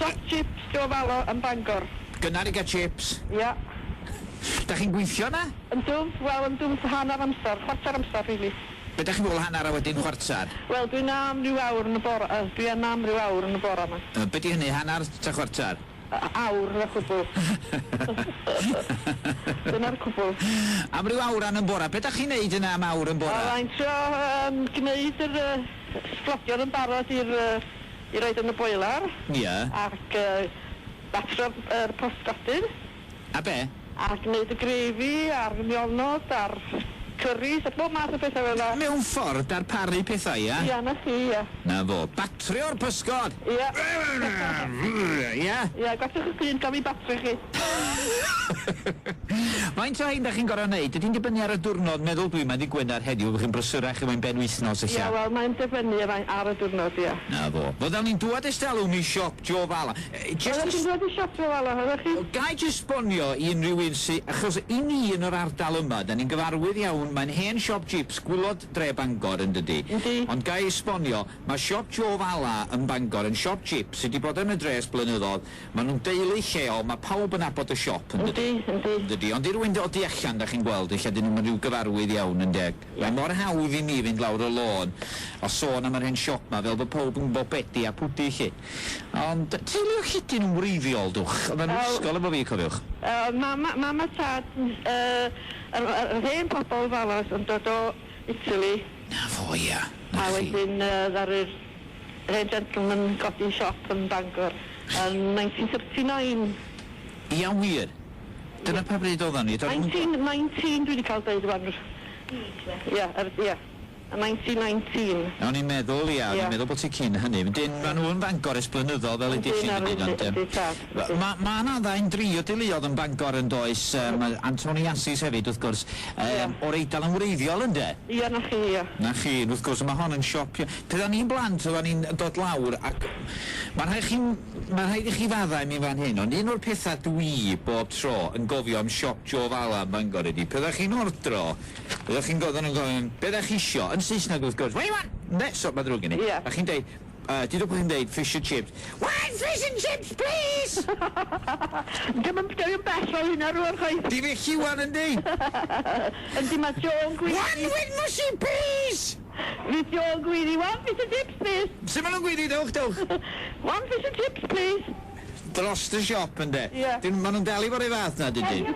Siop chips Joe Falo yn Bangor. Gynnar i gael chips. Ia. Da chi'n gweithio 'na? Yndw, wel yndw, hanner amser, chwarter amser rili. Be da chi'n feddwl hanner a wedyn chwarter? Wel dwi 'na am ryw awr yn y bora, yy dwi yna am ryw awr yn y bora 'ma. Yy be di hynny, hanner ta chwarter? Awr na chwbl. Dyna'r cwbl. Am ryw awran yn bora. Be da chi'n neud yna am awr yn bora? Wel ai'n trio yym gneud yr yy sglodion yn barod i'r yy i roid yn y boiler. Ia. Ac yy batro'r yr posgodyn. A be? A gneud y gravy a'r nionod a'r curries a bob math o petha fel 'a. Mewn ffordd, darparu pethau, ia? Ia, 'na chi, ia. Na fo. Batrio'r pysgod! Ia. Ia? Ia, gwasgwch y glun, gaf fi batrio chi. Faint o rhein dach chi'n gorfod neud? Ydy'n dibynnu ar y diwrnod, meddwl dwi, mae'n ddy' Gwener heddiw, fyddwch chi'n brysurach efo'n benwythnos ella. Ia, wel, mae'n dibynnu ar y diwrnod, ia. Na fo. Fyddan ni'n dŵad ers talwm i siop Joe Fala. Jyst Oeddech chi'n dŵad i siop Joe Fala, oeddech chi? Ga i jyst sbonio i unrhyw un sy... Achos i ni yn yr ardal yma, 'dan ni'n gyfarwydd iawn, mae'n hen siop jips gwilod dre Bangor, yn dydi? Yndi. Ond ga i esbonio, mae siop Joe Fala yn Bangor yn siop jips sy 'di bod yn y dre ers blynyddodd, ma' nhw'n deulu lleol, ma' pawb yn nabod y siop, yn dydi? Yndi, yndi. Yn dydi? Ond i rywun o du allan, 'dach chi'n gweld, ella 'dyn nhw'm yn rhyw gyfarwydd iawn, ynde? Mae mor hawdd i mi fynd lawr y lôn a sôn am yr hen siop 'ma fel bod pawb yn gwybod be 'di a pw 'di 'lly. Ond teulu o Llidyn yn wreiddiol, dwch. Oedden nhw'n ysgol efo fi, cofiwch. Yy, mam a, mam a tad, yy, yr, yr hen pobl falas yn dod o Italy. Na fo, ia. 'Na A chi. wedyn yy ddaru'r hen gentleman godi siop yn Bangor yn 1939. Ia wir? Dyna pa bryd oeddan ni? Do'n i'm yn gwbo. 1919 dwi 'di cael deud wan. Ia, yr, ia. Yn 1919. O'n i'n meddwl, ia, o'n i'n meddwl bod ti cyn hynny. Wedyn, ma' nhw yn Fangor ers blynyddoedd, fel udish i, yn dydyn, ond yym... Ma' ma' 'na ddau'n dri o deuluoedd yn Bangor, yn does? Yym, ma' Antoniasis hefyd, wrth gwrs, yym, o'r Eidal yn wreiddiol, ynde? Ia, 'na chi, ia. 'Na chi, wrth gwrs, a ma' hon yn siop... Pryd o'n i'n blant, oeddan ni'n dod lawr, ac ma' rhaid chi... ma' rhaid i chi faddau i mi fan hyn, ond un o'r pethau dwi, bob tro, yn gofio am siop Joe Fala yn Bangor ydi, pryd o'ch chi'n ordro, Oeddech chi'n gofyn yn gofyn, be ddech chi isio? Yn Saesneg wrth gwrs, what do you want? Ynde? So, mae'n ddrwg gen i. Ie. A chi'n deud, yy, dudwch bod chi'n deud fish and chips. One fish and chips, please! Dim yn, dim yn bell o hynna rŵan chwaith. Di felly wan, yndi? Yndi, mae Joe yn gweiddi. One with mushy peas! Fydd Joe yn gweiddi, one fish and chips, please! Sut maen nhw'n gweiddi? Dewch, dewch. One fish and chips, please! Drost y siop ynde? Ie. Dyn, ma' nhw'n dal i fod run fath na dydyn?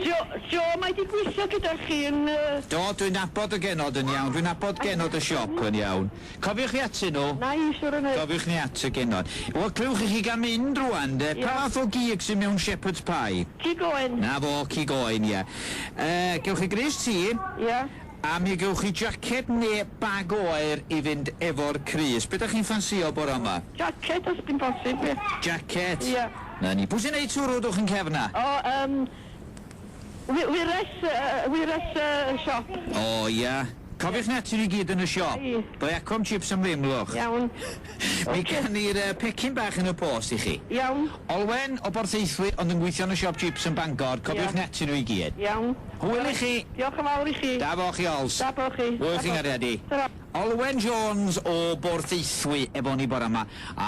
Jo, Jo, mae di gweithio gyda chi yn yy... Do, dwi'n nabod y genod yn iawn. Dwi'n nabod genod y siop yn iawn. Cofiwch chi atyn nhw. Na i, siŵr o wneud. Cofiwch ni at y genod. Wel, clywch i chi gael mynd rŵan, de. Ie. Pa fath o gig sydd mewn shepherd's pie? Cig oen. Na fo, cig oen, ie. Yy, gewch chi grys T. Ie. A mi gewch chi jaced ne bag oer i fynd efo'r crys. Be dach chi'n ffansïo bora 'ma? Jaced os di'n bosib, ie. Jaced? Ie. 'Na ni. Pwy sy'n neud twrw dwch yn cefn 'na? O, yym, wi- wyres, yy, wyres y siop. O, ia. Cofiwch na atyn nhw i gyd yn y siop. Ie. Doi acw am chips am ddim, lwch. Iawn. Mi gawn ni'r yy pecyn bach yn y post i chi. Iawn. Olwen o Borthaethwy ond yn gweithio yn y siop chips yn Bangor, cofiwch Ia. na atyn nhw i gyd. Iawn. Hwyl i chi. Diolch yn fawr i chi. Da bo chi ols. Da bo chi. Hwyl i chi nghariad i. Tara. Olwen Jones o Borthaethwy efo ni bora 'ma. A.